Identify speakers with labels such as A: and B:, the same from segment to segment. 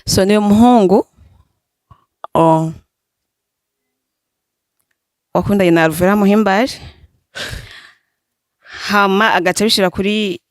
A: So niyo muhungu, oh, wakundanye na Alvera Muhimbare, hama agaca abishira kuri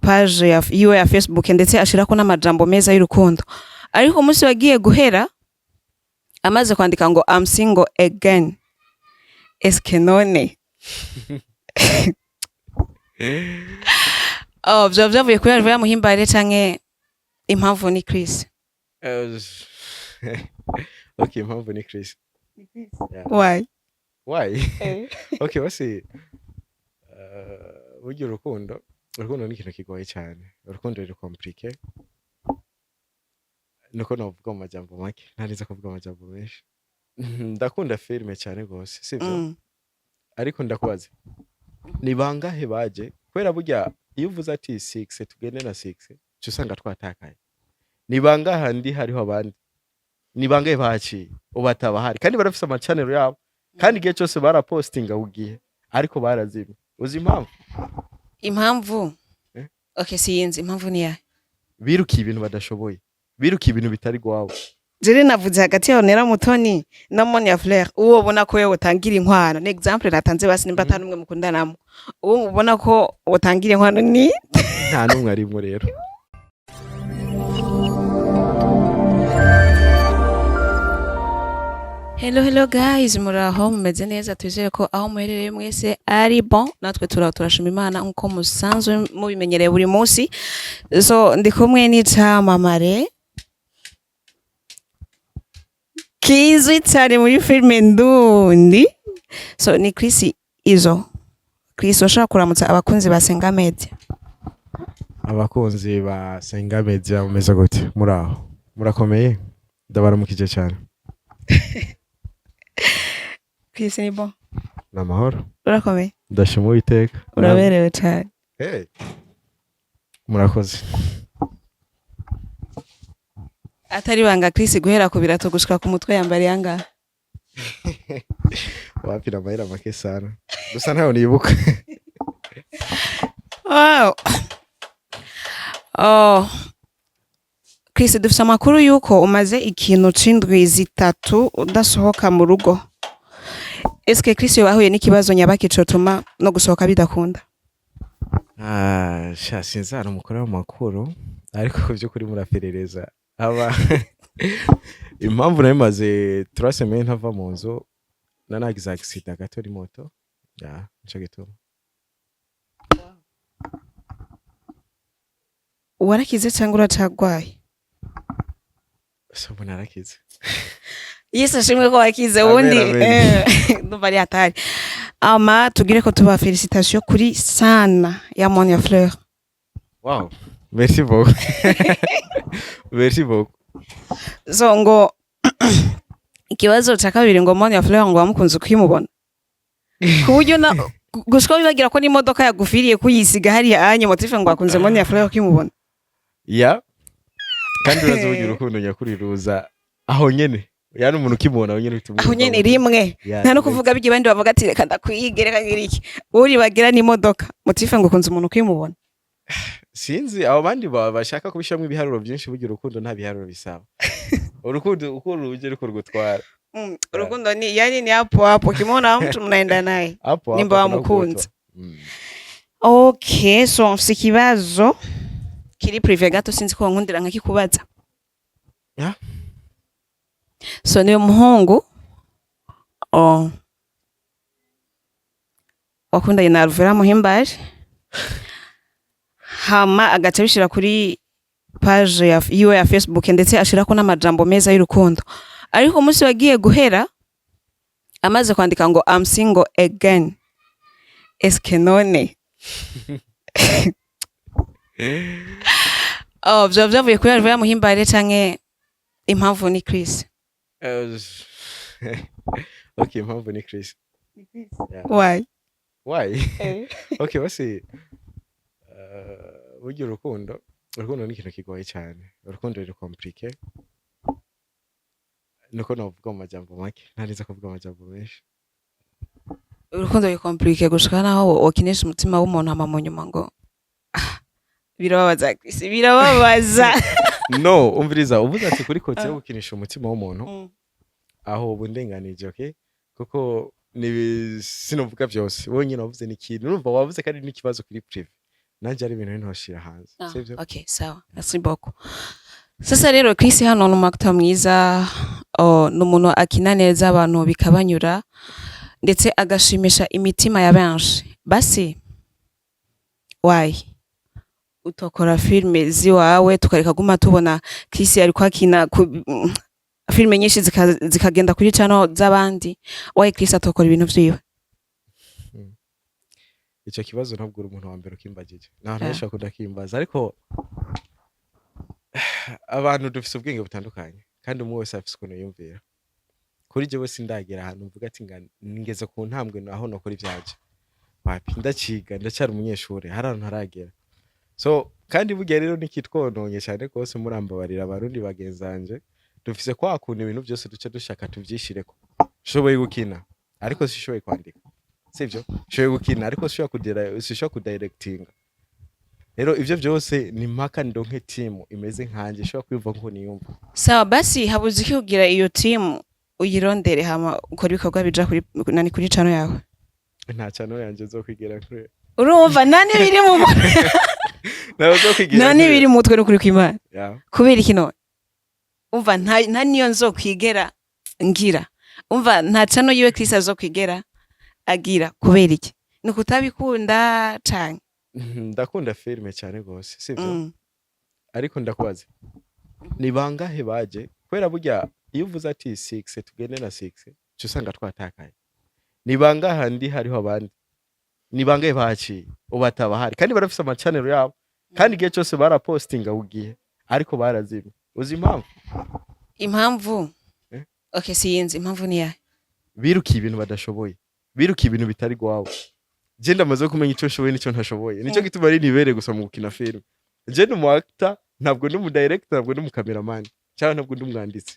A: page yiwe ya Facebook, ndetse ashirako n'amajambo meza y'urukundo. Ariko umunsi wagiye guhera amaze kwandika ngo "I'm single again". Eske none, oh, vyoba vyavuye kuri Alvera Muhimbare canke impamvu ni Chris?
B: Okay, impamvu ni Chris. Yeah.
A: Why?
B: Why? Okay, basi burya urukundo ni ikintu kigoye cyane. Urukundo ruri compliqué, niko novuga mu majambo make, ntariza kuvuga amajambo menshi. Ndakunda filime cyane gose, sivyo? Ariko ndakubaza, ni bangahe baje? Kubera burya iyo uvuze ati six, tugende na six, uca usanga twatakaye. Ni bangahe ndi hariho abandi? Ni bangahe baciye ubu atabahari kandi barafise ama channel yabo, kandi igihe cyose barapostinga ugihe, ariko barazimye? Uzi impamvu?
A: Impamvu?
B: Eh?
A: Okay, siyinzi impamvu ni yahe.
B: Birukiye ibintu badashoboye, birukiye ibintu bitari gwabo.
A: Jere navuze hagati ya Onera Mutoni na Monia Fleur, uwo ubona ko wewe utangira inkwano, ni example natanze basi, nimba atari umwe mukundanamo, uwo ubona ko utangira inkwano ni?
B: Nta n'umwe arimwo rero.
A: Hello, hello guys, muraho, mumeze neza? Twizere ko aho muherereye mwese ari bon. Natwe turaho, turashima Imana nkuko musanzwe mubimenyereye buri munsi. So ndi kumwe n'icamamare kizwi cyane muri filime ndundi, so ni Chris Izo. Chris, ushobora kuramutsa abakunzi ba Senga Media?
B: Abakunzi ba Senga Media, mumeze gute? Muraho, murakomeye? Ndabaramukije cyane.
A: Chris, ni bon?
B: Ni amahoro.
A: Urakomeye?
B: Ndashima Uwiteka.
A: Uraberewe cyane.
B: Hey. Murakoze.
A: Atari banga, Chris, guhera ku birato gushika ku mutwe yambariye angahe?
B: Wapi, amahera make sana, gusa ntayo nibuka.
A: Wow. Oh. Chris, dufise amakuru yuko umaze ikintu c'indwi 3 udasohoka mu rugo. Eske Chris yoba ahuye n'ikibazo nyabaki cotuma no gusohoka bidakunda?
B: Ah, sha, sinzara umukuru w'amakuru, ariko ku by'ukuri muraperereza. Aba impamvu nari 3 semaines ntava mu nzu, nanagize accident gato ri moto ya, nico gituma.
A: Warakize cyangwa uracagwaye?
B: So ubu narakize.
A: Yesu ashimwe ko wakize.
B: Amen,
A: ubundi
B: amen.
A: Ndumva ari hatari. Ama tugire ko tuba félicitations kuri sana ya Monia Fleur.
B: Wow, merci beaucoup, merci beaucoup.
A: So ngo ikibazo ca kabiri, ngo Monia Fleur ngo wamukunze ukimubona, ku buryo na gushika wibagira ko n'imodoka yagufiriye kuyisiga hariya anye motif, ngo wakunze Monia Fleur ukimubona.
B: Ya, kandi urazi burya urukundo nyakuri ruza aho nyene, yani umuntu ukimubona aho nyene uhita
A: Aho nyene
B: umwumva.
A: rimwe.
B: Ya,
A: Nta no
B: rimwe.
A: kuvuga bijya abandi bavuga ati reka ndakwige, reka ngira iki, uribagira n'imodoka, motif ngo ukunze umuntu ukimubona.
B: Sinzi abo bandi bashaka kubishyiramo ibiharuro byinshi. Burya urukundo nta biharuro bisaba. Urukundo uko ruje ruko rugutwara.
A: Urukundo ni yani ni hapo hapo, ukimwona mtu mnaenda naye.
B: Hapo
A: Nimba
B: hapo
A: wamukunze.
B: kuna kugutwa.
A: Okay, so mfise ikibazo kiri privé gato, sinzi ko nkundira nkakikubaza.
B: Yeah.
A: So niyo muhungu, oh, wakundanye na Alvera Muhimbare, hama agaca abishira kuri page yiwe ya Facebook, ndetse ashirako n'amajambo meza y'urukundo. Ariko umunsi wagiye guhera amaze kwandika ngo "I'm single again". Eske none, oh, vyoba vyavuye kuri Alvera Muhimbare canke impamvu ni Chris?
B: Okay, impamvu ni Chris. Yeah.
A: Why?
B: Why? Okay, basi burya urukundo ni ikintu kigoye cyane. Urukundo ruri compliqué, niko novuga mu majambo make, ntariza kuvuga amajambo menshi.
A: Urukundo ruri compliqué gushika naho wokinisha umutima w'umuntu, hama mu nyuma ngo ah, birababaza Chris, birababaza.
B: No, umviriza, uvuze ati kuri côté yo gukinisha umutima w'umuntu, aho ubu ndenganije, okay, kuko ni sinovuga byose. Wowe nyine wavuze n'ikintu, urumva wavuze kandi n'ikibazo kuri privé, nanje ari ibintu ntoshira hanze.
A: Ah,
B: sivyo?
A: Okay, sawa, merci beaucoup. Sasa rero Chris hano ni umu acteur mwiza, oh, ni umuntu akina neza, abantu bikabanyura, ndetse agashimisha imitima ya benshi. Basi why utokora filme ziwawe, tukareka guma tubona Chris ariko akina filme nyinshi zikagenda kuri channel z'abandi? Why Chris atokora ibintu vyiwe?
B: Ico kibazo ntabwo uri umuntu wa mbere ukimbagije. Ni abantu benshi bakunda kimbaza, ariko abantu dufise ubwenge butandukanye, kandi umwe wese afise ukuntu yiyumvira. Kuri jewe sindagera ahantu mvuga ati nga ngeze ku ntambwe aho nokora ivyaje. Wapi, ndaciga, ndacyari umunyeshuri, hari ahantu ntaragera. So kandi burya rero nikitwononye cyane rwose, murambabarira Abarundi bagenzanje, dufise kwa kuntu ibintu byose duce dushaka tuvyishireko. Nshoboye gukina ariko sishoboye kwandika, sivyo? Nshoboye gukina ariko sishobora kudirectinga. Rero ivyo byose ni mpaka ndonke team imeze nkanje, ishobora kwiyumva nkuko niyumva.
A: Sawa, basi habuze iki kugira iyo team uyirondere, hama ukora ibikorwa bija kuri nani, kuri channel yawe?
B: Nta channel yanje nzokwigera kuri.
A: Urumva nta n'ibiri mu
B: Ntawe nzokwigera.
A: Nta n'ibiri mu mutwe, n'ukuri kw'Imana.
B: Yeah.
A: Kubera iki none? Umva, nta niyo nzokwigera ngira. Umva, nta channel yiwe Chris azokwigera agira. Kubera iki? Ni ukutabikunda canke?
B: Ndakunda filime cyane rwose, sivyo? Ariko ndakubaza, ni bangahe baje? Kubera burya iyo uvuze ati six, tugende na six, uca usanga twatakaye. Ni bangahe ndi hariho abandi? Ni bangahe baciye ubu atabahari kandi barafise ama channel yabo, kandi igihe cyose barapostinga ku gihe, ariko barazimye? Uzi impamvu?
A: Impamvu?
B: Eh?
A: Okay, siyinzi impamvu ni yahe.
B: Birukiye ibintu badashoboye, birukiye ibintu bitari gwabo. Je ndamaze kumenya icyo nshoboye n'icyo ntashoboye, nicyo gituma ari nibere gusa mu gukina filime. Je ndi umu actor, ntabwo ndi umu director, ntabwo ndi umu cameraman, cyangwa ntabwo ndi umwanditsi.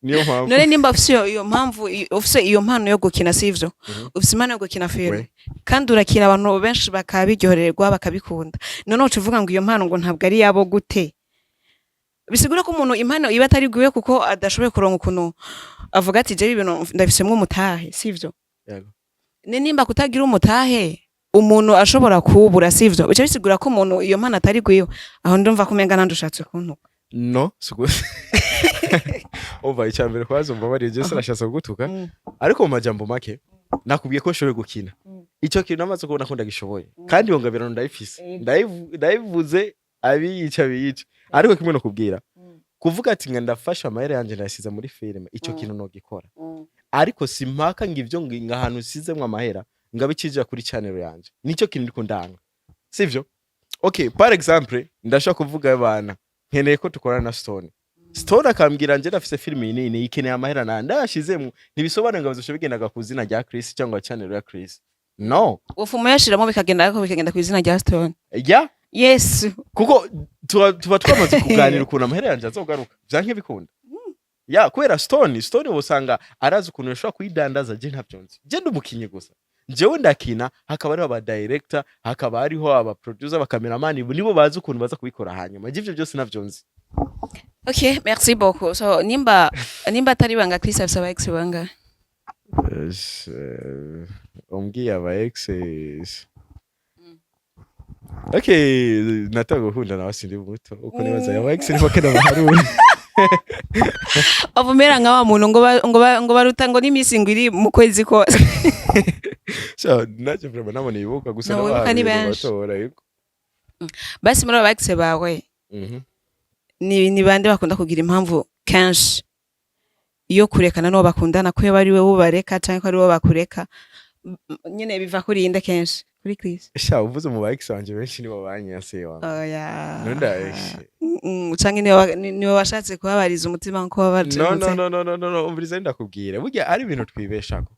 B: Niyo mpamvu.
A: None nimba ufise iyo mpamvu, ufise iyo mpano yo gukina, sivyo? Ufise impano yo gukina filime, kandi urakina, abantu benshi bakabiryohererwa, bakabikunda. None uca uvuga ngo iyo mpano ngo ntabwo ari yabo gute? Bisigura ko umuntu impano iba atari gwiwe, kuko adashoboye kuronka ukuntu avuga ati: "Jewe ibintu ndabisemwo umutahe", sivyo?
B: Yego.
A: Ni nimba kutagira umutahe umuntu ashobora kuwubura, sivyo? Bica bisigura ko umuntu iyo mpano atari gwiwe. Aho ndumva ko umenga nandi ushatse kuntuka.
B: No, suko umva, icya mbere kwaza umbabarire, je sinashatse kugutuka, ariko mu majambo make nakubwiye ko nshoboye gukina. Icyo kintu namaze kubona ko ndagishoboye, kandi iyo ngabirano ndayifise. Ndayivuze, abiyica biyica. Ariko kimwe no kubwira, kuvuga ati nga ndafashe amahera yanje ndayasize muri filime, icyo kintu nogikora, ariko si mpaka ngo ivyo ngo ahantu usizemwo amahera ngo abe ikija kuri channel yanje. Nicyo kintu ndiko ndanga, sivyo? Okay, par exemple ndashaka kuvuga abana nkeneye ko dukorana na Stone. Stone akambwira nje ndafise filime iyi nini ikeneye amahera, na ndayashizemwo, ntibisobanuye ngo bizoca bigendaga ku zina rya Chris cyangwa channel ya Chris, no.
A: Ufumo yashiramo bikagenda, ariko bikagenda ku izina rya Stone?
B: Ya.
A: Yes.
B: Kuko tuba twamaze kuganira ukuntu amahera yanje azogaruka vyanke bikunda. Ya, kubera Stone usanga arazi ukuntu yashobora kuyidandaza, je ntavyo nzi. Je ndi umukinyi gusa, jewe ndakina, hakaba hariho aba director, hakaba hariho aba producer, aba cameraman, nibo bazi ukuntu baza kubikora hanyuma. Je ivyo byose ntavyo nzi.
A: Okay, merci beaucoup. So nimba atari banga, Chris afise aba ex bangahe?
B: Umbwiye aba ex? Okay, natanga gukunda nawe sindi muto uko nibaza aba ex ni bake nabaharure.
A: Avumera nka wa muntu ngo baruta ngo n'imisi ngo iri mu kwezi kose.
B: So nacyo vraiment nabona ibuka gusa.
A: No, wibuka ni
B: n'abaharuye
A: benshi.
B: batora, yego.
A: Basi muri aba ex bawe, ni bande bakunda kugira impamvu kenshi iyo kurekana n'uwo bakundana, ko iyo ari we ubareka canke ko ari bo bakureka? Nyene biva kuri inde kenshi kuri Chris?
B: Sha, uvuze mu ba ex wanje, benshi nibo banyase wangu.
A: Oya.
B: Nunda.
A: Canke niwe washatse kubabariza umutima nko wabaje?
B: No, no, no, no, no, no, no, umviriza, ndakubwira, burya ari ibintu twibeshako.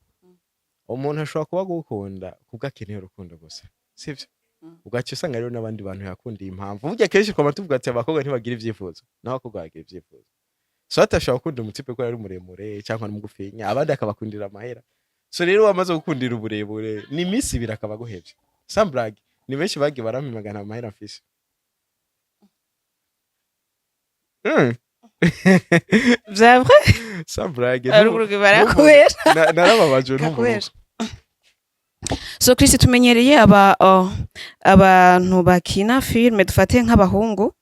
B: Umuntu ashobora kuba agukunda kubwo akeneye urukundo gusa, sivyo? Ugaca usanga rero n'abandi bantu yakundiye impamvu. Burya kenshi twama tuvuga ati abakobwa ntibagira ivyifuzo, naho abakobwa bagira ivyifuzo. So atashobora gukunda umu type ko ari muremure cyangwa ari mugufinya, abandi akabakundira amahera. So rero wamaze gukundira uburebure, ni iminsi 2 akaba aguhevye. Sans blague, ni benshi bagiye barampimagana amahera mfise.
A: Vya vrai?
B: Sans blague.
A: Haruguru barakubesha.
B: Narababajwe n'umuntu.
A: Kakubesha. So Chris, tumenyereye aba, oh, abantu bakina filme, dufate nk'abahungu,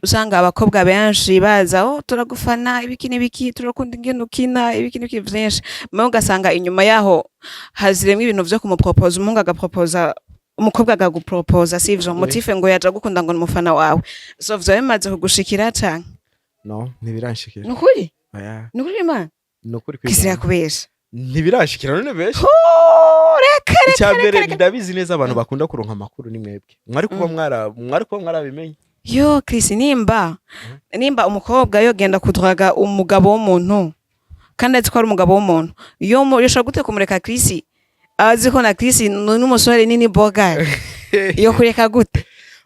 A: usanga abakobwa benshi baza: "Oh, turagufana, ibiki n'ibiki, turakunda ingene ukina, ibiki n'ibiki vyinshi." Mwe ugasanga inyuma yaho haziremwo ibintu vyo kumupropoza, umuhungu agapropoza, umukobwa akagupropoza, sivyo? Motif ngo yaje agukunda, ngo ni umufana wawe. So vyoba bimaze kugushikira canke?
B: No, ntibiranshikira.
A: Nukuri?
B: Oya.
A: Nukuri Imana?
B: Nukuri.
A: Chris,
B: kw'Imana.
A: yakubesha.
B: Ntibirashikira none benshi.
A: Oh, reka reka.
B: Icya mbere,
A: Reka.
B: ndabizi neza abantu bakunda kuronka amakuru ni mwebwe. Mwari kuba mwarabimenye.
A: Yo Chris, nimba umukobwa yogenda kudwaga umugabo w'umuntu kandi azi ko ari umugabo w'umuntu, yo yoshobora gute kumureka Chris, azi ko na Chris n'umusore nini boga, yo kureka gute?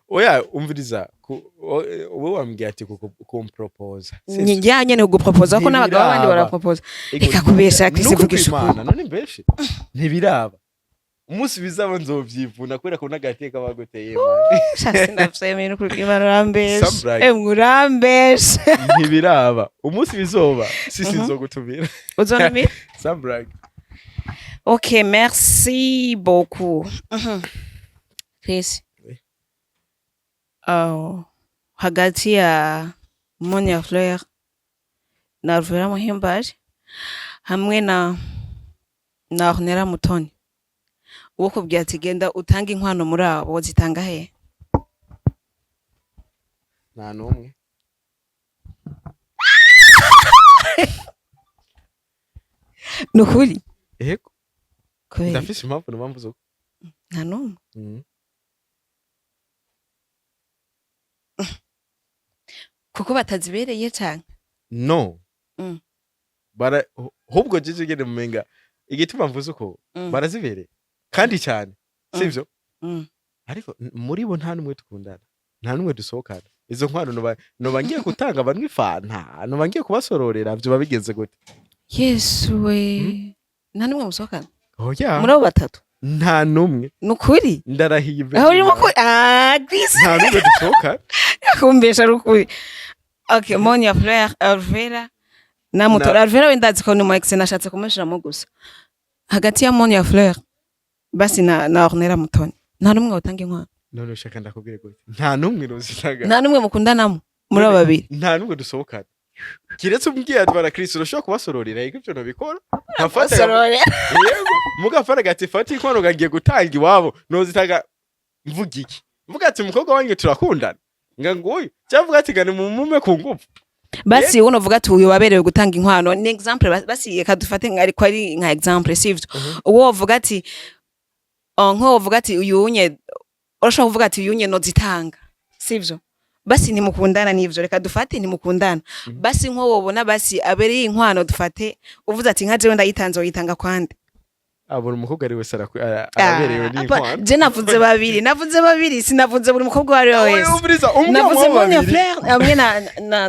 B: Oya, umviriza, ubu wambwiye ati kumpropoza, sivyo?
A: Ya nyene, kugupropoza, ko n'abagabo bandi
B: Ntibiraba.
A: barapropoza.
B: Ego,
A: Reka kubesha, Chris,
B: nukuri
A: vugisha ukuri.
B: kw'Imana, none mbeshi ntibiraba. Umunsi bizaba nzovyivuna kubera ko n'agateka baguteye, man.
A: Sha, sinavyemeye, nukuri kw'Imana urambesha.
B: Sans blague.
A: Emwe, urambesha.
B: Ntibiraba. Umunsi bizoba, sisi nzogutumira.
A: Uzontumira?
B: Sans blague.
A: Ok, merci beaucoup. Chris.
B: Oui.
A: Oh, hagati ya Monia Fleur na Alvera Muhimbare hamwe na Ornella Mutoni, uwo kubwira ati genda utange inkwano muri abo, zitanga he?
B: Nta n'umwe.
A: Nukuri?
B: Yego.
A: Kubera?
B: Ndafise impamvu, niyo mpamvu zo
A: Nta n'umwe?
B: Mhm.
A: Kuko batazibereye canke?
B: No. Bara hubwo jeje gende mumenga igituma mvuze uko, barazibereye kandi cyane, sivyo? Ariko muri bo nta n'umwe dukundana, nta n'umwe dusohokana. Izo nkwano noba ngiye gutanga bamwe ifanta, noba ngiye kubasororera, vyoba bigenze gute?
A: Yesu we, nta n'umwe musohokana?
B: Oya.
A: Muri abo batatu?
B: Nta n'umwe.
A: Nukuri?
B: Ndarahiye imbere
A: Aho urimo
B: y'Imana.
A: kuri, ah, Chris.
B: Nta n'umwe dusohokana.
A: Kumbesha rukuri. Okay, Monia Fleur, Alvera na Mutora. Alvera we ndazi ko ni umu ex, nashatse kumushiramo gusa. Hagati ya Monia Fleur basi na Ornella Mutoni, nta n'umwe utanga inkwano?
B: None ushaka ndakubwire gute? Nta n'umwe nozitanga.
A: Nta n'umwe mukundanamo muri abo babiri?
B: Nta n'umwe dusohokana, kiretse umbwiye ati bara Chris, urashobora kubasororera. Yego, ivyo nobikora, nkafata
A: Sorore.
B: Yego, mugafata gati fata inkwano gagiye gutanga iwabo, nozitanga mvuga iki? Mvuga ati umukobwa wanjye turakundana, nga nguyu, cyangwa mvuga ati gani mumume ku ngufu?
A: Basi uno uvuga ati uyu waberewe gutanga inkwano, ni example basi reka dufate nka ariko ari nka example, sivyo? Uwo uvuga ati, oh, nko uvuga ati uyu unye, urashobora kuvuga ati uyu unye nozitanga, sivyo? Basi ntimukundana, nivyo, reka dufate ntimukundana. Basi nko wobona basi abereye inkwano, dufate uvuze ati nka jewe ndayitanze, woyitanga kwande?
B: Abona umukobwa ari wese araberewe n'inkwano.
A: Je navuze babiri, navuze babiri, sinavuze buri mukobwa uwo ari we wese.
B: Umviriza, umwe
A: Navuze
B: mu
A: Monia
B: babiri.
A: Fleur hamwe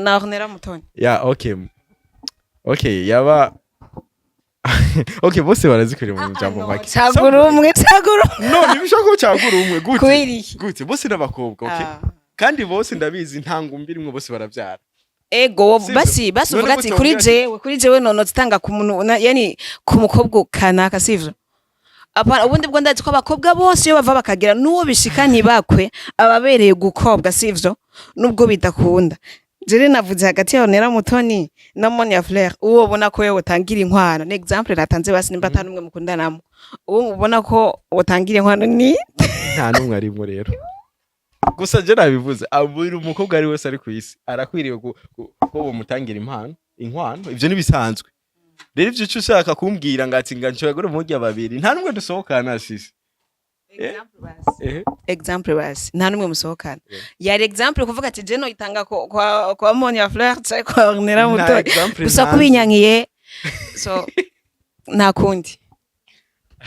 A: na Ornella Mutoni.
B: Ya, okay, yaba okay, bose barazikwiriye mu jambo make.
A: Cagura umwe, cagura umwe.
B: No, ntibishobora ko cyagura umwe gute?
A: Kubera iki?
B: Gute? Bose n'abakobwa, okay? Kandi bose ndabizi, nta ngumbi rimwe, bose barabyara.
A: Ego.
B: Sivyo?
A: Basi
B: None
A: uvuga ati
B: gute
A: kuri
B: wongera
A: jewe, kuri jewe nono zitanga ku muntu yani ku mukobwa kanaka, sivyo? Apana, ubundi bwo ndazi ko abakobwa bose iyo bava bakagira n'uwo bishika ntibakwe, ababereye gukobwa, sivyo? Nubwo bidakunda, jere navuze hagati ya Ornella Mutoni na Monia Fleur, uwo ubona ko wewe utangira inkwano, ni example natanze. Basi nimba atari umwe mukundanamo, uwo ubona ko utangira inkwano ni?
B: Nta n'umwe arimwo rero. Gusa je nabivuze, buri umukobwa ari wese ari ku isi arakwiriye ko bomutangira impano, inkwano. Ivyo nibisanzwe. Rero ivyo uca ushaka kumbwira ngo ati nga nshobora murya babiri, nta n'umwe dusohokana, sisi. Ehe.
A: Example basi, nta n'umwe musohokana. Yari example kuvuga ati je noyitanga kwa Monia Fleur canke kwa Ornella
B: Nta
A: Mutoni.
B: example
A: Gusa
B: ntanze.
A: kubinyankiye, so nta kundi.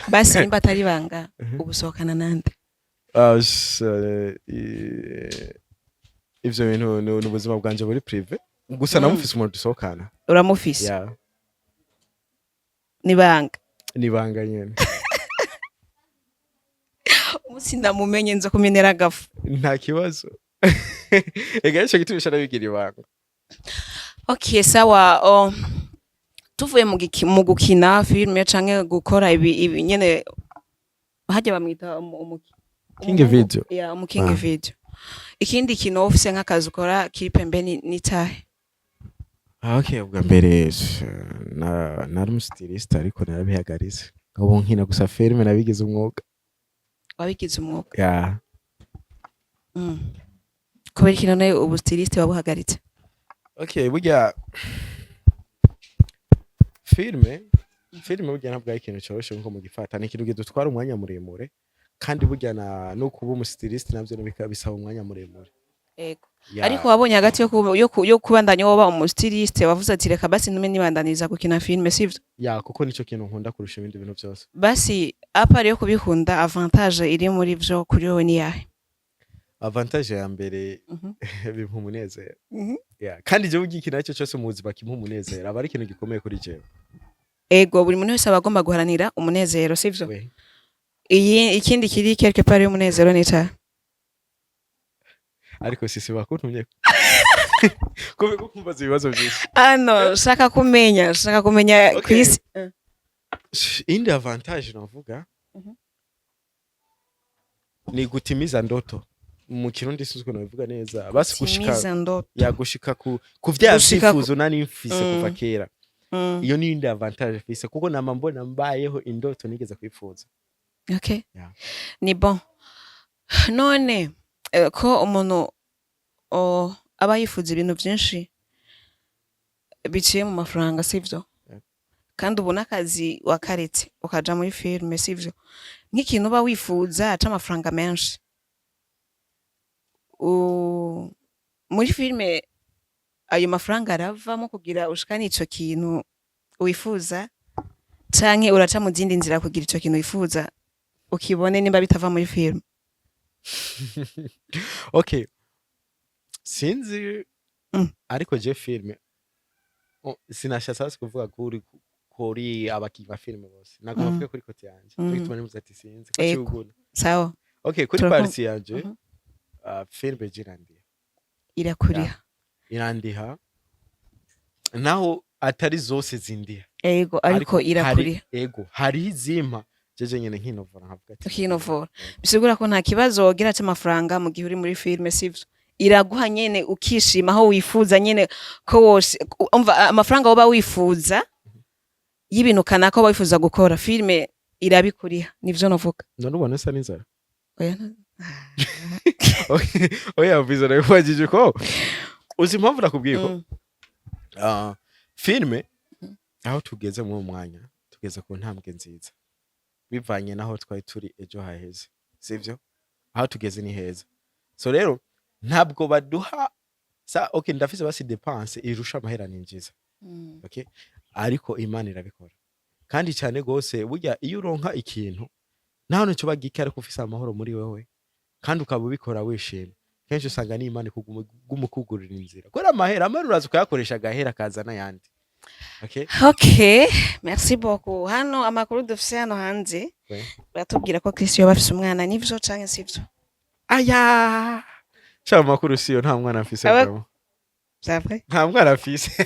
A: Basi nimba atari banga, ubusohokana nande?
B: Ah, ivyo bintu ni ubuzima bwanje buri privé. Gusa namufise umuntu dusohokana.
A: Uramufise?
B: Yeah.
A: Ni banga?
B: Ni banga nyene.
A: Umunsi ndamumenye nzo kumenera agafu.
B: Nta kibazo. Ega ico gituma nabigira ibanga.
A: Okay, sawa. Oh, tuvuye mu gukina filme canke gukora ibi nyene, hajya bamwita
B: King
A: umuhungu-
B: Video.
A: Ya, umu King
B: Ah.
A: Video. Ikindi kintu wowe ufise nk'akazi ukora kiri pembeni ni tahe?
B: Ah, okay, ubwa mbere nari umu styliste, ariko narabihagaritse. Ubu nkina gusa filime, nabigize umwuga.
A: Wabigize umwuga?
B: Ya.
A: Kubera iki none ubu styliste wabuhagaritse?
B: Okay, burya filime burya ntabwo ari ikintu coroshe nko mugifata. Ni ikintu gidutwara umwanya muremure, kandi burya na no kuba umu styliste navyo bisaba umwanya muremure.
A: Ego.
B: Ya.
A: Ariko wabonye hagati yo kubandanya woba umu styliste, wavuze ati reka basi ntume nibandaniza gukina filime, sivyo?
B: Ya, kuko nico kintu nkunda kurusha ibindi bintu byose.
A: Basi à part yo kubikunda, avantage iri muri vyo kuri wowe ni yahe?
B: Avantage ya mbere, bimpa umunezero. Yeah. Kandi jewe burya ikintu aricyo cyose mu buzima kimpa umunezero aba ari ikintu gikomeye kuri jewe.
A: Ego, buri muntu wese aba agomba guharanira umunezero, sivyo?
B: We.
A: Iyi ikindi kiri quelque part y'umunezero ni icahe?
B: Ariko sisi bakuntumye kube kumbaza ibibazo byinshi.
A: Ano, shaka kumenya
B: Okay.
A: Chris.
B: Indi avantage navuga ni gutimiza ndoto. Mu Kirundi sinzi ukuntu nabivuga neza. Basi gushika
A: Timiza ndoto.
B: Ya, gushika ku vya
A: Gushika
B: vyifuzo nari mfise kuva kera. Iyo ni indi avantage mfise, kuko nama mbona mbayeho indoto nigeze kwifuza.
A: Okay.
B: Yeah.
A: Ni bon. None ko umuntu aba yifuza ibintu byinshi biciye mu mafaranga, sivyo?
B: Yeah.
A: Kandi ubu n'akazi wakaretse ukaja muri filime, sivyo? Nk'ikintu uba wifuza c'amafaranga menshi muri filime, ayo mafaranga aravamo kugira ushikane ico kintu wifuza, canke uraca mu zindi nzira kugira ico kintu wifuza ukibone, nimba bitava muri filime?
B: Okay, sinzi. Ariko je filime, sinashatse hasi kuvuga kuri abakinyi ba filime bose, nagomba mvuge kuri côté yanje. Gituma nivuze ati sinzi ko cuguna.
A: Sawa.
B: Okay, kuri partie yanje, filime je irandiha.
A: Irakuriha.
B: Irandiha, naho atari zose zindiha.
A: Ego, ariko irakuriha.
B: Ego, hariho izimpa jeje nyene nkinovora, nkavuga ati
A: Ukinovora. Bisigura ko nta kibazo wogira c'amafaranga mu gihe uri muri filime, sivyo? Iraguha nyene ukishima aho wifuza nyene ko wose umva amafaranga woba wifuza y'ibintu kanaka woba wifuza gukora, filime irabikuriha, nivyo novuga.
B: None ubona nsa n'inzara?
A: Oya.
B: Okay, oya, mvize nakubajije ko uzi impamvu nakubwiye ko filime aho tugeze muri uwo mwanya, tugeze ku ntambwe nziza bivanye n'aho twari turi ejo haheze, sivyo? Aho tugeze ni heza. So rero ntabwo baduha sa, okay, ndafise basi dépense irusha amahera ninjiza. Okay, ariko Imana irabikora kandi cyane gose. Burya iyo uronka ikintu naho nico bagike, ariko ufise amahoro muri wewe kandi ukaba ubikora wishimye, kenshi usanga n'Imana ikuguma ikugurira inzira, kubera amahera uraza ukayakoresha agahera akazana ayandi, okay.
A: Okay, merci beaucoup. Hano amakuru dufise hano hanze baratubwira ko Chris yoba afise umwana, nivyo canke sivyo?
B: Aya sha, amakuru siyo, nta mwana afise. Vraiment.
A: C'est vrai?
B: Nta mwana afise.